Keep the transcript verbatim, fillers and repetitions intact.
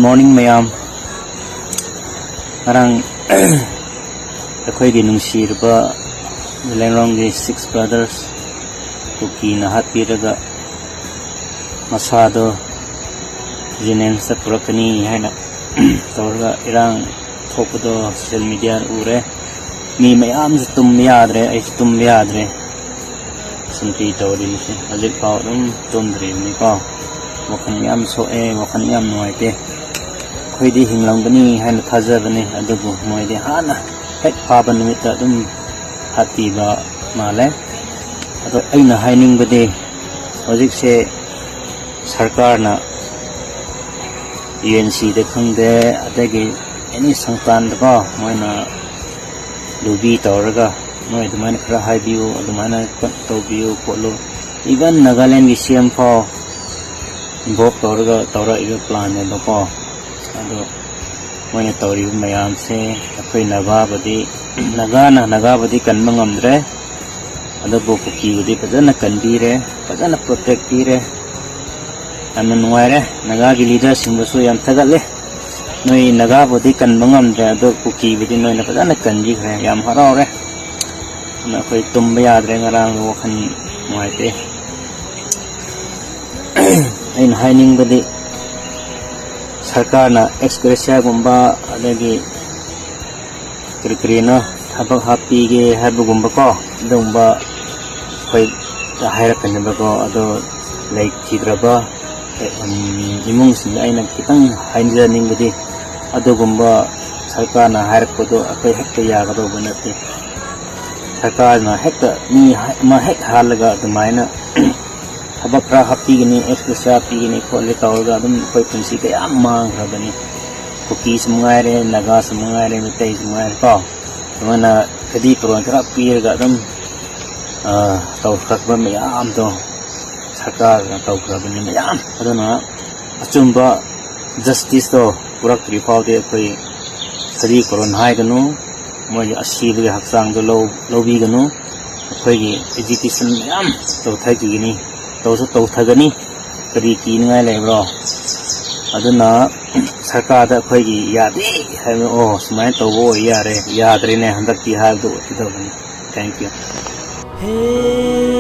Morning ꯃꯌꯥꯝ꯫ ꯉꯔꯥꯡ ꯑꯩꯈꯣꯏꯒꯤ ꯅꯨꯡꯁꯤꯔꯕ ꯂꯦꯡꯔꯣꯡꯒꯤ six brothers ꯀꯨꯀꯤꯅ ꯍꯥꯠꯄꯤꯔꯒ ꯃꯁꯥꯗꯣ ꯖꯦꯅꯤꯝꯁꯇ ꯄꯨꯔꯛꯀꯅꯤ ꯍꯥꯏꯅ ꯇꯧꯔꯒ ꯏꯔꯥꯡ ꯊꯣꯛꯄꯗꯣ social media ꯎꯔꯦ꯫ ꯃꯤ ꯃꯌꯥꯝꯁꯨ ꯇꯨꯝꯕ ꯌꯥꯗ꯭ꯔꯦ, ꯑꯩꯁꯨ ꯇꯨꯝꯕ ꯌꯥꯗ꯭ꯔꯦ꯫ ꯁꯨꯝ ꯀꯔꯤ ꯇꯧꯔꯤꯕꯁꯦ ꯍꯧꯖꯤꯛꯐꯥꯎ ꯑꯗꯨꯝ ꯇꯨꯝꯗ꯭ꯔꯤꯕꯅꯤꯀꯣ꯫ ꯋꯥꯈꯜ ꯌꯥꯝ ꯁꯣꯛꯑꯦ, ꯋꯥꯈꯜ ꯌꯥꯝ ꯅꯨꯡꯉꯥꯏꯇꯦ꯫ ꯑꯩꯈꯣꯏꯗꯤ ꯍꯤꯡꯂꯝꯒꯅꯤ ꯍꯥꯏꯅ ꯊꯥꯖꯕꯅꯤ, ꯑꯗꯨꯕꯨ ꯃꯣꯏꯗꯤ ꯍꯥꯟꯅ ꯍꯦꯛ ꯐꯥꯕ ꯅꯨꯃꯤꯠꯇ ꯑꯗꯨꯝ ꯍꯥꯠꯄꯤꯕ ꯃꯥꯜꯂꯦ꯫ ꯑꯗꯣ ꯑꯩꯅ ꯍꯥꯏꯅꯤꯡꯕꯗꯤ ꯍꯧꯖꯤꯛꯁꯦ ꯁꯔꯀꯥꯔꯅ ꯌꯨ ꯑꯦꯟ ꯁꯤꯗ ꯈꯪꯗꯦ, ꯑꯗꯒꯤ ꯑꯦꯅꯤ ꯁꯪꯁꯊꯥꯟꯗꯀꯣ ꯃꯣꯏꯅ ꯂꯨꯕꯤ ꯇꯧꯔꯒ ꯅꯣꯏ ꯑꯗꯨꯃꯥꯏꯅ ꯈꯔ ꯍꯥꯏꯕꯤꯌꯨ, ꯑꯗꯨꯃꯥꯏꯅ ꯇꯧꯕꯤꯌꯨ ꯈꯣꯠꯂꯨ꯫ Even ꯅꯥꯒꯥꯂꯦꯟꯒꯤ ꯁꯤ ꯑꯦꯝ ꯐꯥꯎ involve ꯇꯧꯔꯒ ꯇꯧꯔꯛꯏꯕ planꯅꯦꯕꯀꯣ꯫ ꯑꯗꯣ ꯃꯣꯏꯅ ꯇꯧꯔꯤꯕ ꯃꯌꯥꯝꯁꯦ ꯑꯩꯈꯣꯏ ꯅꯥꯒꯥꯕꯨꯗꯤ, ꯅꯥꯒꯥꯅ ꯅꯥꯒꯥꯕꯨꯗꯤ ꯀꯟꯕ ꯉꯝꯗ꯭ꯔꯦ, ꯑꯗꯨꯕꯨ ꯀꯨꯀꯤꯕꯨꯗꯤ ꯐꯖꯅ ꯀꯟꯕꯤꯔꯦ, ꯐꯖꯅ protect ꯄꯤꯔꯦ꯫ ꯌꯥꯝꯅ ꯅꯨꯡꯉꯥꯏꯔꯦ꯫ ꯅꯥꯒꯥꯒꯤ leaderꯁꯤꯡꯕꯨꯁꯨ ꯌꯥꯝ ꯊꯥꯒꯠꯂꯦ꯫ ꯅꯣꯏ ꯅꯥꯒꯥꯕꯨꯗꯤ ꯀꯟꯕ ꯉꯝꯗ꯭ꯔꯦ, ꯑꯗꯣ ꯀꯨꯀꯤꯕꯨꯗꯤ ꯅꯣꯏꯅ ꯐꯖꯅ ꯀꯟꯕꯤꯈ꯭ꯔꯦ꯫ ꯌꯥꯝ ꯍꯔꯥꯎꯔꯦ꯫ ꯑꯗꯨꯅ ꯑꯩꯈꯣꯏ ꯇꯨꯝꯕ ꯌꯥꯗ꯭ꯔꯦ, ꯉꯔꯥꯡꯗꯣ ꯋꯥꯈꯜ ꯅꯨꯡꯉꯥꯏꯇꯦ꯫ ꯑꯩꯅ ꯍꯥꯏꯅꯤꯡꯕꯗꯤ ꯁꯔꯀꯥꯔꯅ ex gratia ꯒꯨꯝꯕ ꯑꯗꯒꯤ ꯀꯔꯤ ꯀꯔꯤꯅꯣ ꯊꯕꯛ ꯍꯥꯞꯄꯤꯒꯦ ꯍꯥꯏꯕꯒꯨꯝꯕꯀꯣ, ꯑꯗꯨꯒꯨꯝꯕ ꯑꯩꯈꯣꯏ ꯍꯥꯏꯔꯛꯀꯅꯦꯕꯀꯣ꯫ ꯑꯗꯣ ꯂꯩꯈꯤꯗ꯭ꯔꯕ ꯎꯝ, ꯏꯃꯨꯡꯁꯤꯡꯗ ꯑꯩꯅ ꯈꯤꯇꯪ ꯍꯥꯏꯖꯅꯤꯡꯕꯗꯤ, ꯑꯗꯨꯒꯨꯝꯕ ꯁꯔꯀꯥꯔꯅ ꯍꯥꯏꯔꯛꯄꯗꯣ ꯑꯩꯈꯣꯏ ꯍꯦꯛꯇ ꯌꯥꯒꯗꯧꯕ ꯅꯠꯇꯦ꯫ ꯁꯔꯀꯥꯔꯅ ꯍꯦꯛꯇ ꯃꯤ ꯑꯃ ꯍꯦꯛ ꯍꯥꯜꯂꯒ ꯑꯗꯨꯃꯥꯏꯅ ꯊꯕꯛ ꯈꯔ ꯍꯥꯞꯄꯤꯒꯅꯤ, ex gratia ꯄꯤꯒꯅꯤ ꯈꯣꯠꯂꯦ ꯇꯧꯔꯒ ꯑꯗꯨꯝ ꯑꯩꯈꯣꯏ ꯄꯨꯟꯁꯤ ꯀꯌꯥ ꯃꯥꯡꯈ꯭ꯔꯕꯅꯤ꯫ ꯀꯨꯀꯤꯁꯨ ꯃꯉꯥꯏꯔꯦ, ꯅꯥꯒꯥꯁꯨ ꯃꯉꯥꯏꯔꯦ, ꯃꯩꯇꯩꯁꯨ ꯃꯉꯥꯏꯔꯦ ꯀꯣ꯫ ꯑꯗꯨꯃꯥꯏꯅ ꯈꯗꯤ ꯀꯣꯔꯣꯟ ꯈꯔ ꯄꯤꯔꯒ ꯑꯗꯨꯝ, ꯑ, ꯇꯧꯈ꯭ꯔꯛꯄ ꯃꯌꯥꯝꯗꯣ ꯁꯔꯀꯥꯔꯅ ꯇꯧꯈ꯭ꯔꯕꯅꯤ ꯃꯌꯥꯝ꯫ ꯑꯗꯨꯅ ꯑꯆꯨꯝꯕ justice ꯇꯣ ꯄꯨꯔꯛꯇ꯭ꯔꯤ ꯐꯥꯎꯗꯤ ꯑꯩꯈꯣꯏ ꯈꯗꯤ ꯀꯣꯔꯣꯟ ꯍꯥꯏꯒꯅꯨ, ꯃꯣꯏꯒꯤ ꯑꯁꯤꯕꯒꯤ ꯍꯛꯆꯥꯡꯗꯣ ꯂꯧ-, ꯂꯧꯕꯤꯒꯅꯨ꯫ ꯑꯩꯈꯣꯏꯒꯤ agitation ꯃꯌꯥꯝ ꯇꯧꯊꯈꯤꯒꯅꯤ, ꯇꯧꯁꯨ ꯇꯧꯊꯒꯅꯤ꯫ ꯀꯔꯤ ꯀꯤꯅꯤꯡꯉꯥꯏ ꯂꯩꯕ꯭ꯔꯣ? ꯑꯗꯨꯅ ꯁꯔꯀꯥꯔꯗ ꯑꯩꯈꯣꯏꯒꯤ ꯌꯥꯗꯦ ꯍꯥꯏꯕ, ꯑꯣ, ꯁꯨꯃꯥꯏꯅ ꯇꯧꯕ ꯑꯣꯏ ꯌꯥꯔꯦ, ꯌꯥꯗ꯭ꯔꯦꯅꯦ ꯍꯟꯗꯛꯇꯤ ꯍꯥꯏꯕꯗꯨ ꯑꯣꯏꯒꯗꯕꯅꯤ꯫ Thank you.